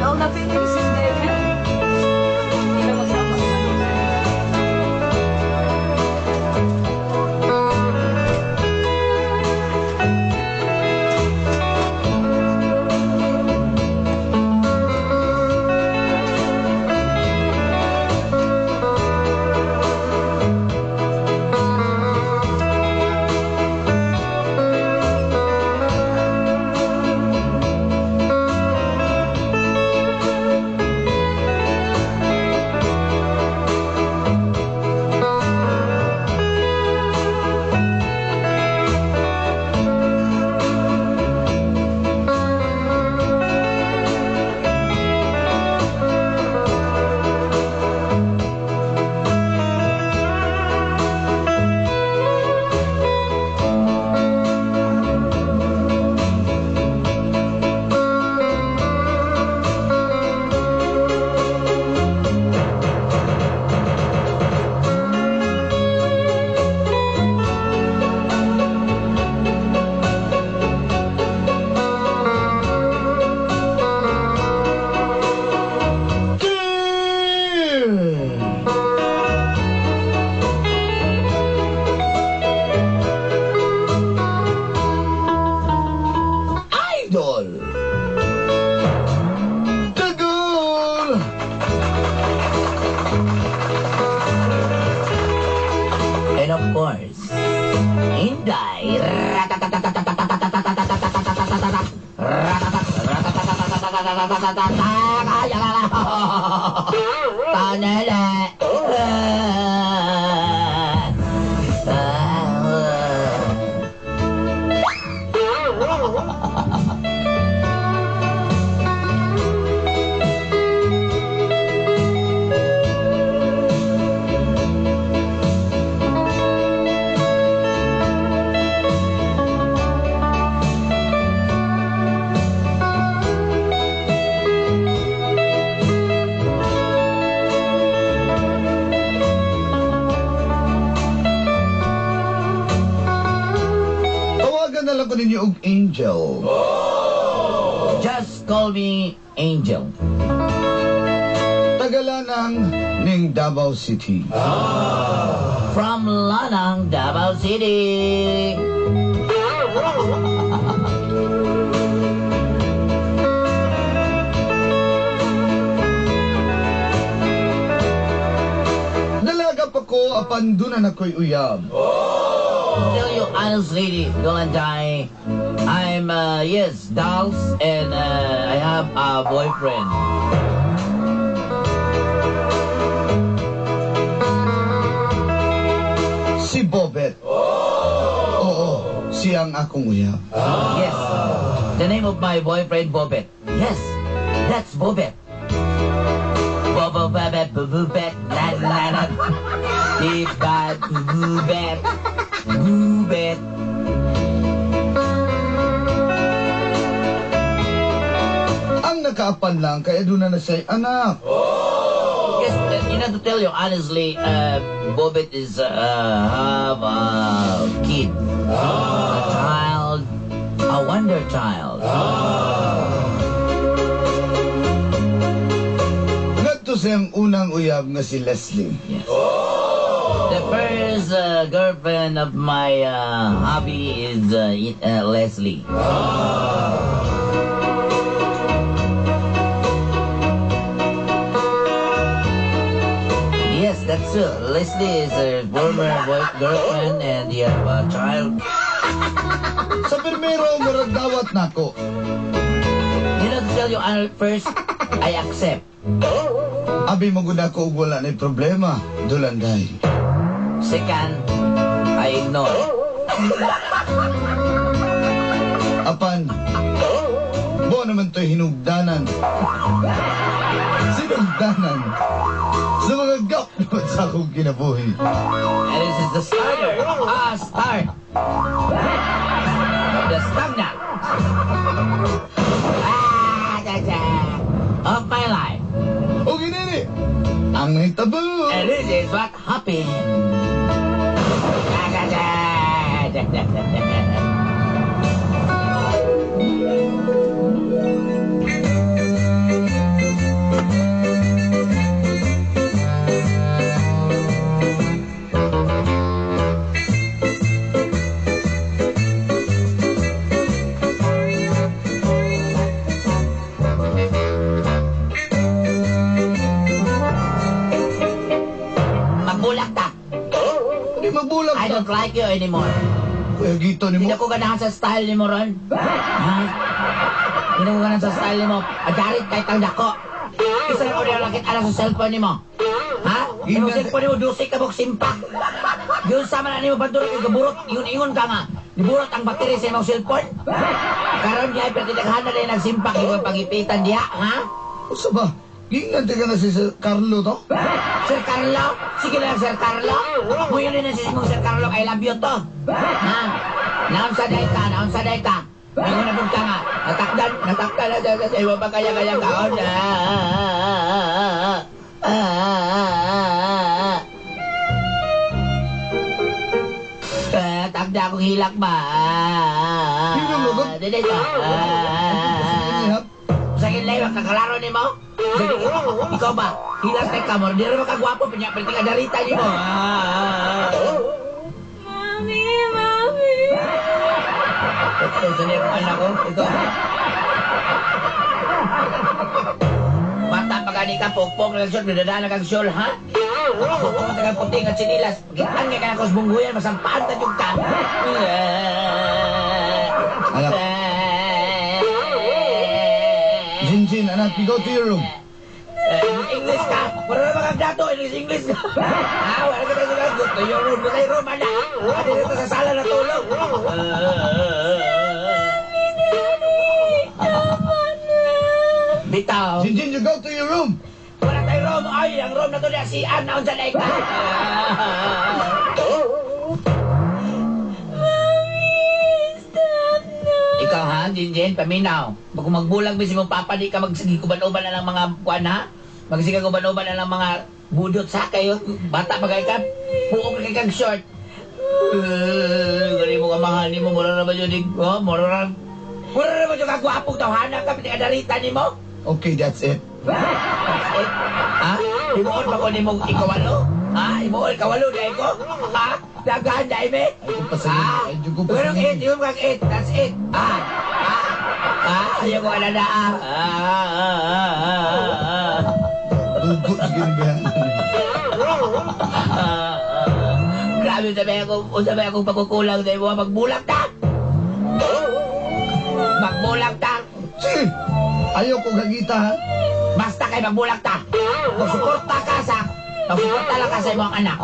All the feelings is there. Hindi na masama. Idol! Tagol! And of course, Inday. Tanele. Tawagan na lang ko ninyo og Angel. Just call me Angel. Tagalanang ning Davao City. From Lanang, Davao City. Dalaga pa ko apan dunan ako'y uyab. Tell you honestly, Dolanday, I'm, yes, dolls, and I have a boyfriend. Si Bobet. Oo, siyang akong uyab. Yes, the name of my boyfriend, Bobet. Yes, that's Bobet. Bobo Bobet, Bobet, na na na. Diba, Bobet, Bobet. Ang nakaapan lang kaya doon na siya'y anak. Yes, to tell you honestly, Bobet is have a kid, a child, a wonder child. Ngadto siyang unang uyab nga si Leslie. Yes. The first girlfriend of my hobby is Leslie. Yes, that's true. Leslie is a former girlfriend and he have a child. Sa primero, murag dawat nako. To tell you, first, I accept. Abi mo gud ako og wala na problema, Dulanday. Second, I ignore. Apan, buo naman to'y hinugdanan. Sinugdanan sa mga gap naman sa akong kinabuhi. And this is the starter. Start. Of the stagnant. Da, da, of my life. O ginini, ang nahitabo. And this is what happened. Da, da, da, da, da, da, da. don't like you anymore. Kuya gito ni Hindi mo. ako ganahan sa style ni mo ron. Ha? Hindi ko ganahan sa style ni mo. Adarit kahit ang dako. Isa lang ko niya nakita na sa cellphone ni mo. Ha? Yung cellphone ni mo, dusik ka mong simpak. Yun sa man ni mo, banduro kay gaburot. Ingon-ingon ka nga. Niburot ang battery sa imong cellphone. Karon niya, pero tinaghan na rin nagsimpak yung pagipitan diha, ha? Usa ba? Gingnan ka na si Sir Carlo to? Sir Carlo? Sige lang, Sir Carlo. Muyo na si mong Sir Carlo, I love you to. Ha? Naunsa day ka, naunsa day ka. Ingon na pud ka nga. Natakdan, natakdan na sa sa iwa pa kaya kaya kaon. Ah, takda akong hilak ba? Hilak ba? Dili to. Ihap. Sa kinlay, makakalaro ni mo? Sige, ikaw ba? Hilas kay kamor, di rin makagwapo, pinya, ka darita ni mo. Mami, mami. Ito, sa niya anak ko, ito. Bata pa gani ka, pokpok na siyol, nadadaan kang siyol, ha? Pokpok na kang puting at sinilas. Gitan nga ka na kos bungguyan, masampaan ta yung ka. Anak. Jinjin, anak, you go to your room. English ka! Wala na kang dato! English, English ka! Ah, wala ka tayo sa gusto. Your room. Basta yung room, anak! Baka dito sa sala natulog. Tama na. Bitaw. Jinjin, you go to your room. Wala tayong room. Ay, ang room na to niya si Ann. Naon sa ka. Mami, stop na. Ikaw ha, Jinjin, paminaw. Pag magbulag mo si mong papa, di ka magsige uban-uban na lang mga kuan ha? Magsige uban-uban na lang mga budot sa kayo. Bata pa kay ka, puok na kay kang short. Gani mo ka mahal ni mo, mura na ba yun? Oh, mura na. Mura na ba yun kagwapong tawhana ka, pati adarita ni mo? Okay, that's it. That's it. Ha? Himuon pa ko ni mo ikawalo? Ha? Himuon ikawalo dahil ko? Ha? Dagahan dahil me? Ay, kung pasangin. Ay, kung Ganun pasangin. it, yung kang it, that's it. Ah, ah, ah, ayaw ko alala ah. Ah, ah, ah, ah, Dugo, sige na ba? Ah, ah. Grabe sabi ako, sabi akong pagkukulang sa imo, magbulag ta. Magbulag ta. Sige! Ayaw ko gagita, ha? Basta kay magbulag ta. Magsuporta ka sa, magsuporta lang ka sa imong anak.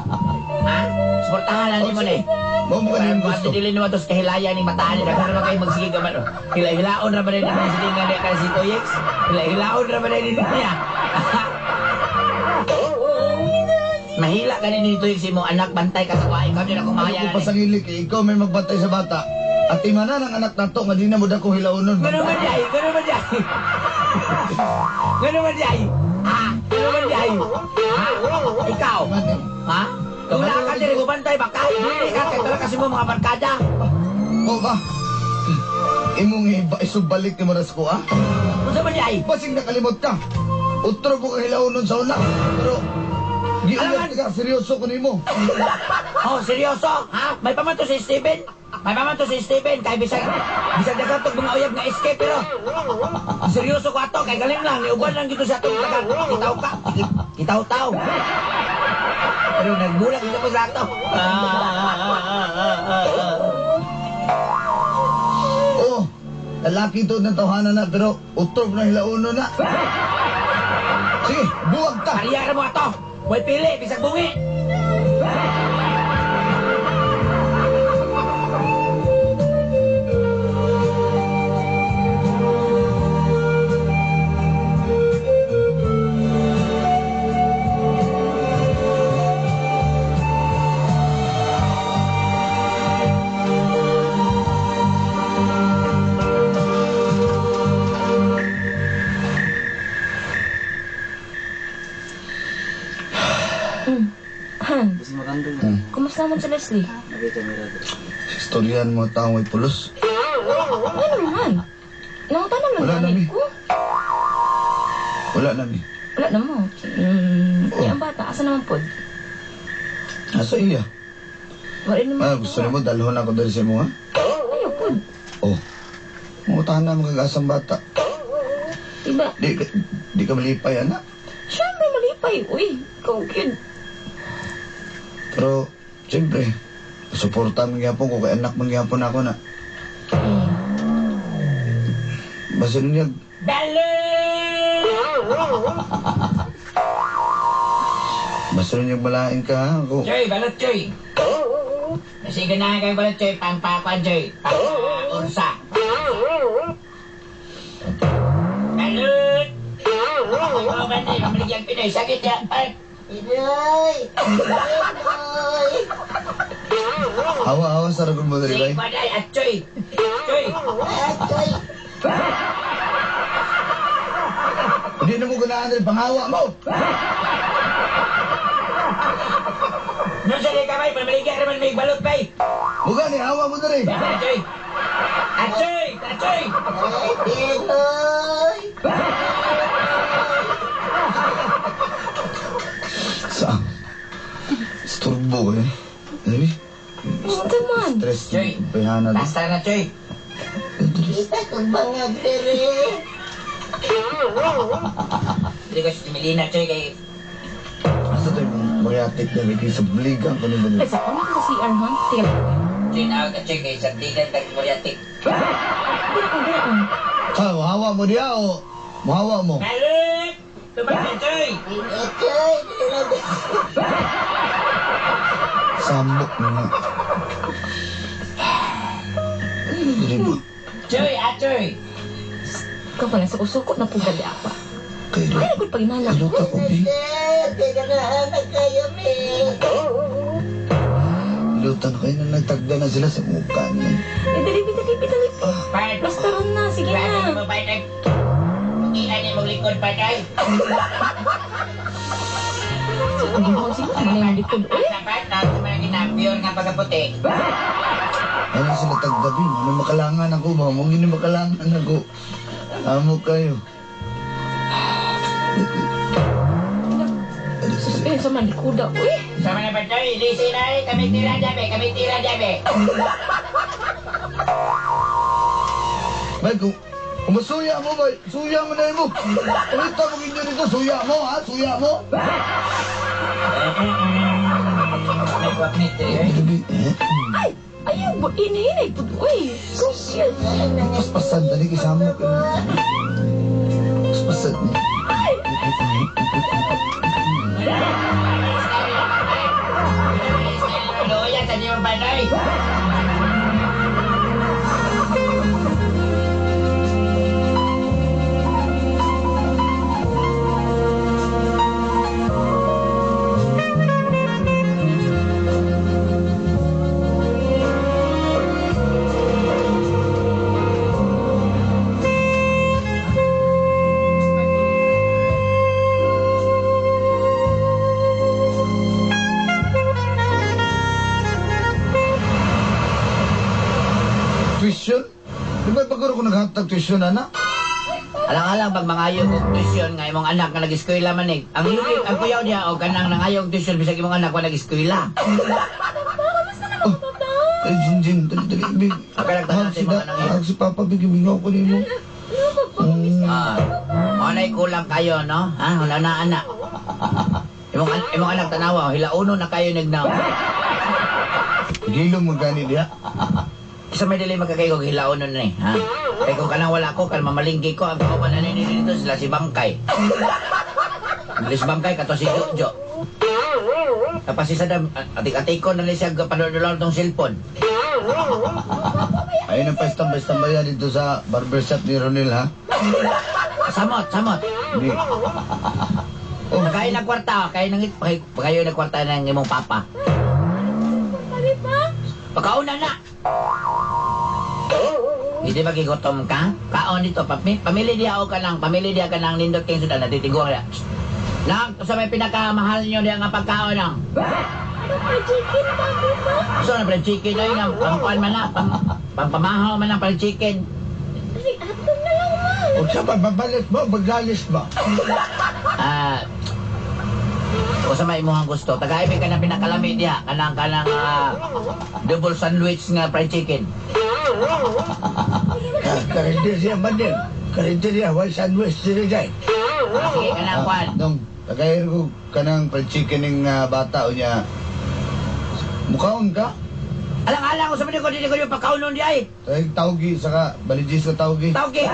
Ha? Suportahan lang nimo ni. Mo mo ka Parang gusto. gusto. Dili naman to sa kahilayan ni mataan ni daghan naman kayo magsige ka man. Hila-hilaon ra ba rin ang silingan niya kay si Toyex? Hila-hilaon ra ba rin niya? Mahila ka ni Toyex imong anak bantay ka sa kuha ikaw din akong Ayaw mahaya ko na ni. pasangili kay ikaw may magbantay sa bata. At imanan ang anak nato nga di na mo dako hilaunon. Ganun man jay, ganun man jay. Ganun man jay. Ha? Ganun man jay. Ha? Ikaw? Eh. Ha? Kung wala ka diri mo bantay baka dili ka kay tara kasi mo mga barkada. O ba? Imong iba isubalik ni mo ko, ah? Unsa man jay? Basig nakalimot ka. Utro ko kay hilaunon sa una. Pero giulat ka, seryoso ko nimo. Oh, seryoso? Ha? May pamanto si Steven? May pamanto si Steven kay bisag bisag daghan tog mga uyab nga escape pero seryoso ko ato kay galing lang niuban lang dito sa atong taga kitaw ka kitaw-taw. Pero nagbulag dito ko sa ato. Oh, lalaki to ng tawhana na pero utro na hilaunon na. Sige, buwag ta. Pariya mo ato. Way pili bisag bungi. Han, kumusta man si Leslie? Istoryahan mo taong may pulos. Ano naman? Nangutanan lang Wala gani na, mi. ko. Wala na mi. Wala na mo. Oo. Ang bata, asa naman pod? Asa iya? Wala naman. Ah, gusto nimo dalhon ako dali sa imo ha? Ayaw pod. Oh. Mangutahan na magagasang bata. Diba? Di ka malipay, anak. Siyempre, malipay. Uy, ikaw cute. Pero, siyempre, Suporta man gyapon ko kay anak man gyapon ako na. Basin niya Balot! Basin niya balain ka ha ako. Choy, balot, Choy. Kasi ganahan kang balot, Choy. Pangpakuan, Choy. Pang-ursa. Balot! Ako ba ni? Pamaligyang Pinoy. Sakit ya. Ay! Pinoy! Pinoy! Hawa-hawa sa ragon mo diri Sige, bay. paday. At Choy. Choy. Atoy! Hindi na mo ganahan diri panghawa mo. Nung sa kamay, pamaligyan naman may balot, bay. Muga ni hawa mo diri. At Choy. At Choy. At Choy. Ay, Pinoy! Sa Isturbo eh. Dili. Unsa man? Stress. Choy. Bayhana di. Basta na, Choy. Kita kong bangag dere. Hindi ko si Melina, Choy, kay Asa tayo mariatik na may sa bligang ko ni ba Ay, sa ako na sa CR, ha? Tingnan lang. Choy, nawag ka, Choy, kay Sardigan, kay Moriatic. Dira ko, dira ko. Sa hawa mo diya o muhawa mo. Balot! Tumakbo, Choy! Atoy! Sambok na. Dili ba? Choy, at Choy! Ikaw pala, suko-suko na po gali ako. Kay Ay, nagod pag inala. Luta ko bi. Teka na anak kayo, me. Luta na kayo na nagtagda na sila sa mukha niya. Eh, dali, dali, dali. Part! Basta ron na, sige Bakit na. mo ba nag... Putian ni mong likod pa, Choy? Sige, ako, sige. Ano yung likod? Uy, Sa part, na sa mga ginapure nga pagkaputi. Ano sila tagdabi? Ano makalangan ako ba? Mong gini makalangan ako. Amo kayo. eh, sa man likoda. Uy, Sama na ba, Choy? Lisi na eh. Kami tira dyan, Kami tira dyan, Bay, kung masuya mo ba? Suya mo na mo. Ulit mo ginyo nito. Suya mo, ha? Suya mo. Nagwap nito, eh. Eh, ay, ayaw, ba, inahinay po. Uy, sus. Paspasan, dali kisama ko. Paspasan. Luya sa niyo ba, Choy? Tuition? Di ba pagkuro ko naghatag tuition, ana? Alang-alang pag mangayo og tuition nga imong anak nga nag-eskwela man eh. Ang lugit ang kuyaw niya og kanang nangayo og tuition bisag imong anak wa nag-eskwela. Ay, Jin, Jin, dali, dali, big. Okay lang, tanan Hag sa si, imong da, anak eh. hag si Papa, big, mingaw ko nimo. Ah. Mo nay kulang kayo no? Ha, wala na anak. Imong anak tanawa, hilauno na kayo nagnaw. Gilong mo gani diha. Sa may dili magkakayo og hilauno na eh, ha? Kay kung kanang wala ko, kan mamalingki ko ang kauban na nini dito sila si Bangkay. Bilis Bangkay kato si Jojo. Tapos si Sadam, atik-atik ko na siya panodolor tong cellphone. Ayun ang paistambay-istambayan dito sa barbershop ni Ronel, ha? Samot, samot. Hindi. Oh, Pagkain ng kwarta, kayo nang pagkayo ng kwarta ng imong papa. Pagkauna na. Hindi ba gigutom ka? Kaon dito, pamili diya o ka lang, pamili diya ka lang nindot kayong sudan, natitiguan diya. Lang, sa may pinakamahal nyo diya nga pagkaon lang. Ano pa, chicken pa, ba? So, na fried chicken ay nga, pangkuan man na, pangpamahaw man ang fried chicken. Kasi hotdog na lang, ma. O siya ba, babalik mo, baglalis ba? Ah, o sa may imuhang gusto, tagaibig ka na pinakalami diya, kanang kanang double sandwich nga fried chicken. Karinderya man din. Karinderya, why sandwich dili jay. Ah, sige, kanang kuan. Dong, tagayar ko kanang fried chicken ning bata o niya. Mukhaon ka? Alang-alang ko sa mga ko, dili ko yung pagkaunon di ay. Ay, tawgi, saka balijis na tawgi. Tawgi!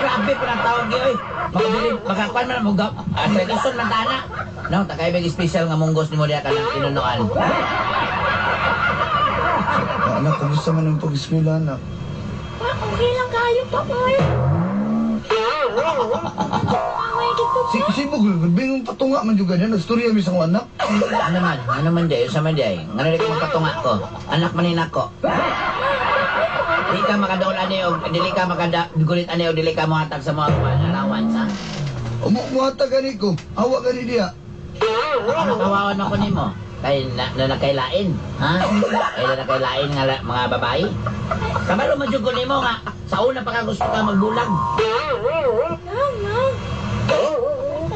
Grabe po ng tawgi, oy. Makabili, makakuan man ang mugaw. Tradisyon man tana. No, tagay may special nga munggos ni mo diya ka ng tinunuan. Ah, anak, kumusta man ang pag-eskwela, anak? Pa, okay lang kayo pa, oy. Away dito. Si, si Bugol, bingong patunga man juga niya. Nagstorya mi sa akong anak. Ano man? Ano man di? Sa man di ay. Nga na ko magpatunga ko. Anak man ni ko. Di ka makadaol ani og dili ka makadagulit ani og dili ka mohatag sa mga kuan allowance ha. Umuata gani ko. Awa gani diya. Ano kawawan ako nimo? Kay na, na nakailain, ha? Kay na nakailain nga mga babae. Kabalo man jud ko nimo nga sa una pa ka gusto ka magbulag. No, no.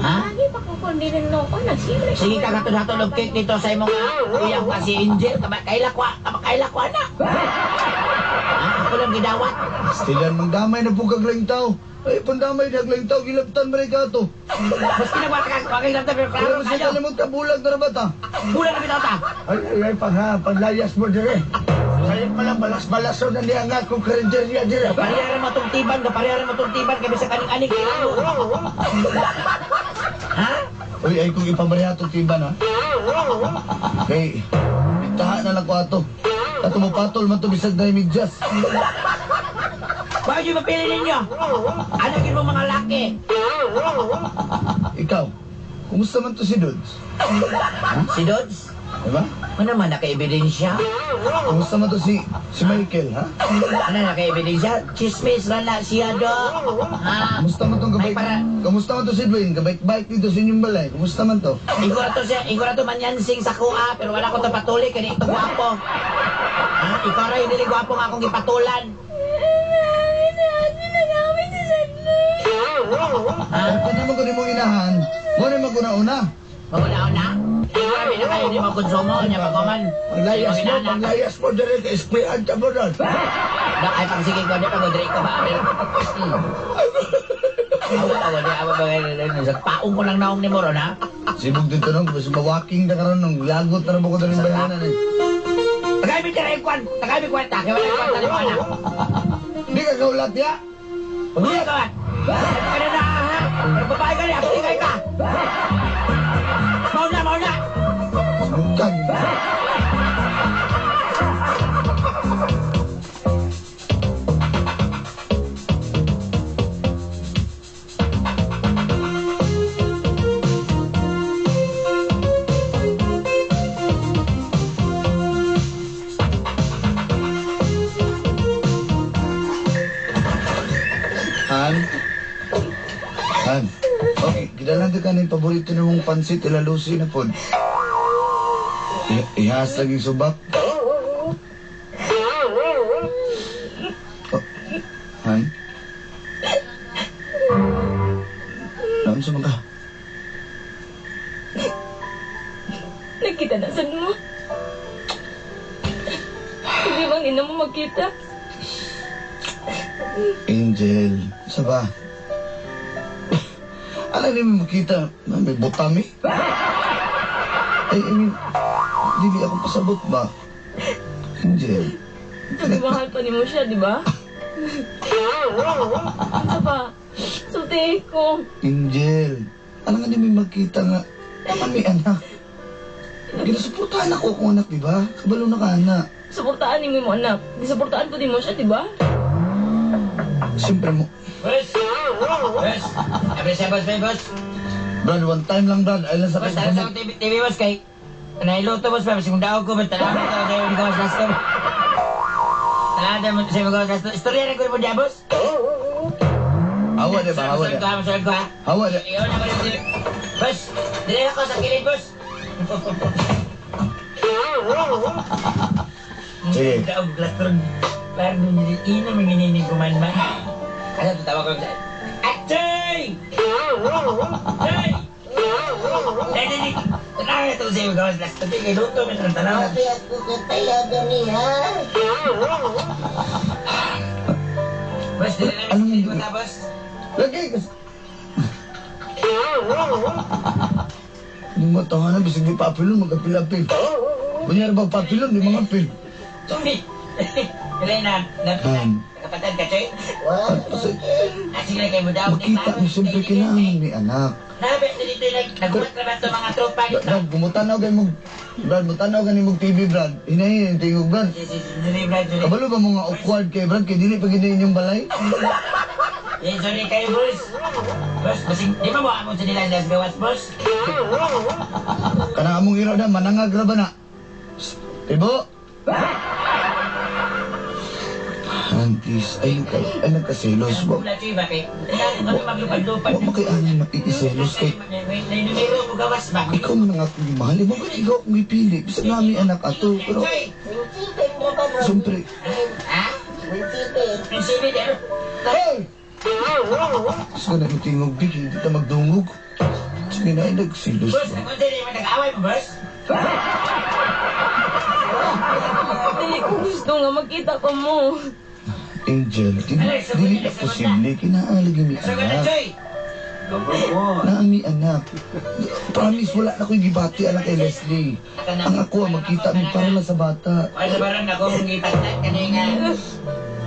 Ha? Lagi pa ko kundi rin ko, nagsimple. Sige ka katod-hatod og cake dito sa imong uyang pa si Angel, kaba kaila kwa, kaba kaila kwa na. Ha? Ako lang gidawat. Stilan mang damay na po kaglaing tao. Ay, pandamay na kaglaing tao. Gilabtan man ka to. Mas kinagwat ka, wakay lang pero Pero klaro mas kayo. kalimot ka bulag na ba ta? Bulag na bitaw ta. Ay, ay, ay, pang, ha, panglayas mo dire. Sayo pa lang, balas-balaso na niya nga kung karinderya dire. Pariyaran mo tong tiban, pariyaran mo tong tiban kay bisag aning-aning kilalo. Ha? Uy, ay kung ipamarihato tiba na. Kay, bitaha na lang ko ato. Ato mo patol man to bisag na medyas. Bakit yung mapili ninyo? Ano yun mo mga laki? Ikaw, kumusta man to si Dudes? Si Dodds? Diba? Ano man naka-ebidensya? Kumusta man to si Michael, ha? Ano naka-ebidensya? Chismis na na siya do. Ha? Kumusta man tong gabay? Ay, para- Kumusta man to si Dwayne? Gabay-bike dito sa inyong balay. Kumusta man to? Igora to siya, igora to manyansing sa kuha, pero wala ko to patuloy kaya ito gwapo. Ha? Ikaw ra yung dili gwapo nga akong gipatulan. Ha? Kung naman ko nimong inahan, mo na maguna-una. Maguna-una? Grabe na kayo, di mo konsumo, niya pagkuman. Panglayas mo, panglayas mo dire, kay eskwelahan ka mo ron. Da, ay, pagsige ko, di pag ko ba? Awa, awa, di, awa, awa, paong ko lang naong ni Moron, ha? Sibog dito nung, gusto mawaking na karon nung lagot na rin ko rin bayanan eh. Tagay mi tira yung kwan, tagay mi kwenta, kaya wala yung kwenta ni mo, anak. Di ka kaulat ya? Huwag ka ba? Ano ka na na, ha? Pero babae ka na, tingay ka. Mauna, mauna. Bukan. Han? Han? Okay, gidalan ka ng paborito namong pansit, ilalusi na pod. Ihas lagi subak. Oh. Han? Naon sa mga? Nagkita na sad mo. Hindi bang hindi na mo magkita? Angel, sa ba? Alam niyo makita, may butami. Ay, I mean, dili ako pasabot ba? Angel, Pero mahal pa ni mo siya, di ba? Ano ba? Sulti ko. Angel, alam nga di may magkita nga, naman may anak. Ginasuportahan ako akong anak, di ba? Kabalo na ka, anak. Suportaan ni mo anak. Disuportaan po din mo siya, di ba? Siyempre mo, Boss! Boss! Abre siya, boss, may boss. Brad, one time lang, Brad. Ay lang sa Boss, tara sa TV, TV, boss, kay... Nailuto, boss, pa. Kung daog ko, boss, tanawa ko, sa yung gawas last ko. Tanawa mo sa yung gawas last ko. Istorya rin ko mo diya, boss. Hawa, di ba? Hawa, di Masunod ko, ha? Masunod ko, ha? Hawa, di. Ikaw na ko yung TV. Boss, dili ako sa kilid, boss. Sige. Daog, last ron. Parang ina, manginginig ko man man. Ano, tatawa ko sa... Atay! Tay! Tay, tay, tay! Tanawa ito sa iyo, gawas last ko. Kay luto, may tanawa. Sabi ako katayagan niya. Boss, dili na Anong- mi mo ta, boss. Lagi, kasi... Hindi mo tawanan, bisag di papilon, magkapil-apil. Kunyari ba papilon, di mga apil. Sorry. Elena, nakapatan ka, Choy? Wala. Ah, sige kay mo daw. Makita mo siyempre kinahanglan ni anak. Nabi, dito nagbuhat naman ito mga tropa dito. Brad, gumutanaw kay mong Brad, mutanaw ka ni mong TV, Brad. Hinahin, tingog, Brad. Sorry, Brad, sorry. Kabalo ba mga awkward kay Brad? Kay dili pa gini inyong balay? Eh, sorry kayo, boss. Boss, basing, di ba mo amon sa nila las gawas, boss? Kanang among iro na, manangag ra ba na? Psst, Ibo! Antis, ay, ay nagkaselos ba? Wala, Choy, ba kay? Kami maglupad-lupad. Wa mo kay ani makikiselos kay May numero mo gawas ba? ikaw man ang akong gimahal. Mo ba ikaw akong gipili? Bisag nami anak ato, pero Choy! 27 na ba, bro? siyempre. Ha? 27. Prinsipe, pero... Hey! Gusto ko na tingog, big, hindi ta magdungog. Sige na, ay nagselos Boss, ba? nag-unsa di man nag-away mo, boss? Dili ko gusto nga magkita pa mo. Angel, dili na posible. Kinaalagi mi Sugod na, anak. Choy! Naami anak. Promise, wala na ko'y gibati anak kay Leslie. Ang ako ang magkita mi para lang sa bata. Wala sa baron akong gipagtan kani nga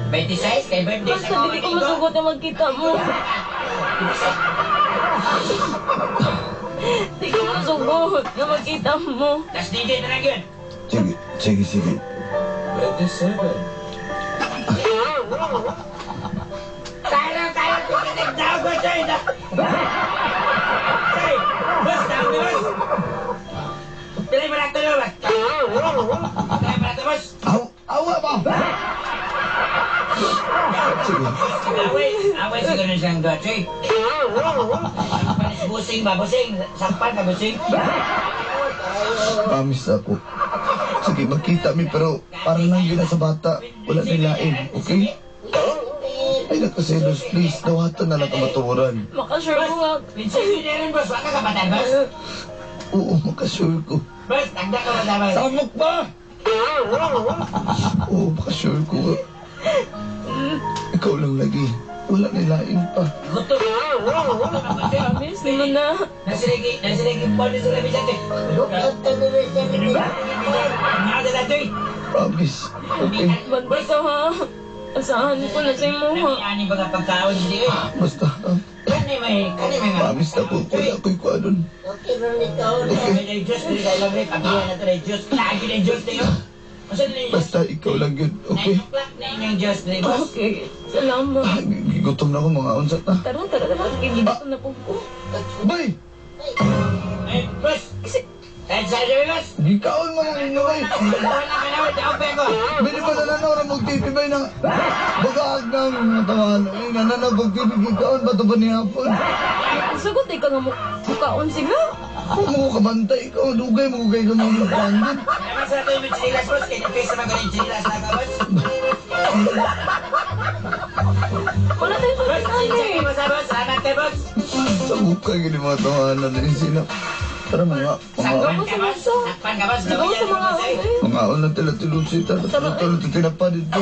26 kay birthday sa Basta dili ko masugot na magkita mo. Di ko masugot na magkita mo. Tas DJ na lang yun. Sige, sige, sige. 27. Tayo, tayo, tumitig daw ko, Choy! Choy! Boss, tawag ni boss! Pili mo lang tulo, boss! Pili mo lang to, boss! Aw, awa ba? Sige. Away, away siguro siyang doon, Choy. Busing ba, busing? Sampan ka, busing? Promise ako. Sige, magkita mi pero para lang yun na sa bata. Wala nilain, okay? Ay, nagkaselos, please. Dawatan na lang kamatuoran. Makasure ko nga. Pinsin na rin, boss. Wala ka kapatan, boss. Oo, makasure ko. Boss, tagda ka ba, boss? Samok ba? Oo, makasure ko. Ikaw lang lagi. Wala nilain pa. Gutom. Promise mo na. Nasiligi, nasiligi po ni sila bisan, Choy. Look at the mirror. Mga dala, Choy. Promise. Okay. Bantay ka ha. Asahan ko na sa imo ha. Ani ba nga pagkaon hindi eh. Basta, ah, Kani may kani may nga. promise na ko. Wala ako'y kuha dun. Okay, ron ikaw na. May Diyos dili kay lamig pagbuhan na to ng Diyos. Lagi ng Diyos tayo. Unsa ni Diyos? Basta ikaw lang yun, okay? 9 o'clock na inyong Diyos dili boss. Okay. Salamat. Ah, gigutom na ako mga unsat na. Tara, tara, tara. Gigitan na po ko. Bay! Ay, boss. Kasi, Kahit sa iyo, boss. Gikaon man ang inyo eh! Wala ka na, wala pa ko. Bili pa na nanaw na mag-TV ba na bagaag ng mga tawahan. Ay, nananaw pag-TV gikaon ba ito ba ni hapon? sagot eh ka nga mukaon sila. Kung mo ko kabantay ikaw, dugay mo kay ka mga magpandin. Naman sa ito yung chinilas, boss. Kaya nag-face naman ko ng chinilas na ka, boss. Wala tayong Boss, pagkain sinsya eh. mo sa boss. Salamat kay boss. Sa bukay gini mga tawahan na sina. Tara mga, mga, Sakpan ka, boss. Sakpan ka, boss. Sigaw sa mga eh. mga una tila tilusi, tara tara tara tinapa dito.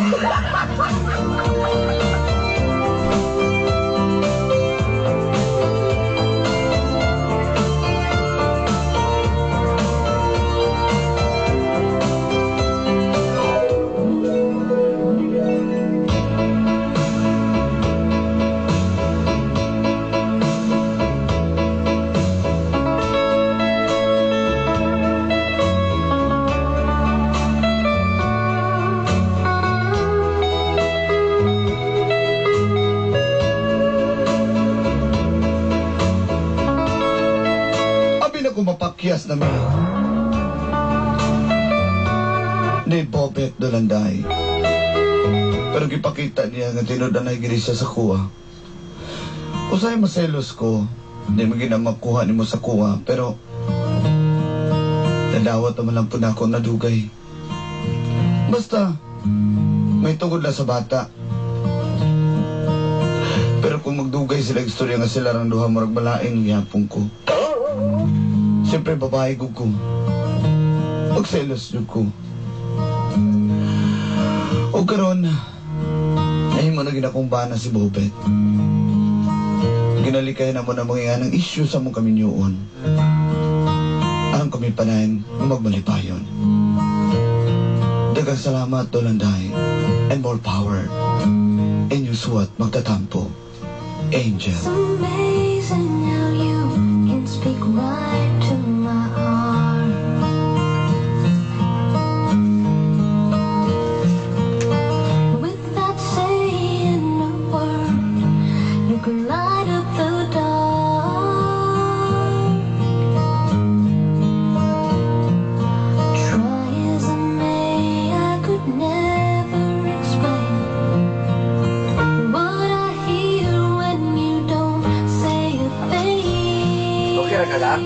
Abi na ko mapakyas na mi. Ni Bobet Dolanday. Pero gipakita niya nga tinud na gini siya sa kuha. Usay maselos ko, hindi mo ginamakuha nimo sa kuha, pero nadawat naman lang po na ako nadugay. Basta, may tungod lang sa bata. Pero kung magdugay sila istorya nga sila rang duha murag malain gihapon ko. Siyempre, babae ko ko. Pagselos niyo ko. O karon, nahimo na ginakumbana si Bobet. Ginalikay na mo na mga ng issue sa mong kaminyuon. Aron kami panahin nga magmalipayon. Daghang salamat, Dolanday. And more power. Inyong suwat magtatampo. Angel. It's amazing how you can speak right to my heart. Without saying a word, you can light up the dark. Try as I may, I could never explain what I hear when you don't say a thing. Okay ra ka lang?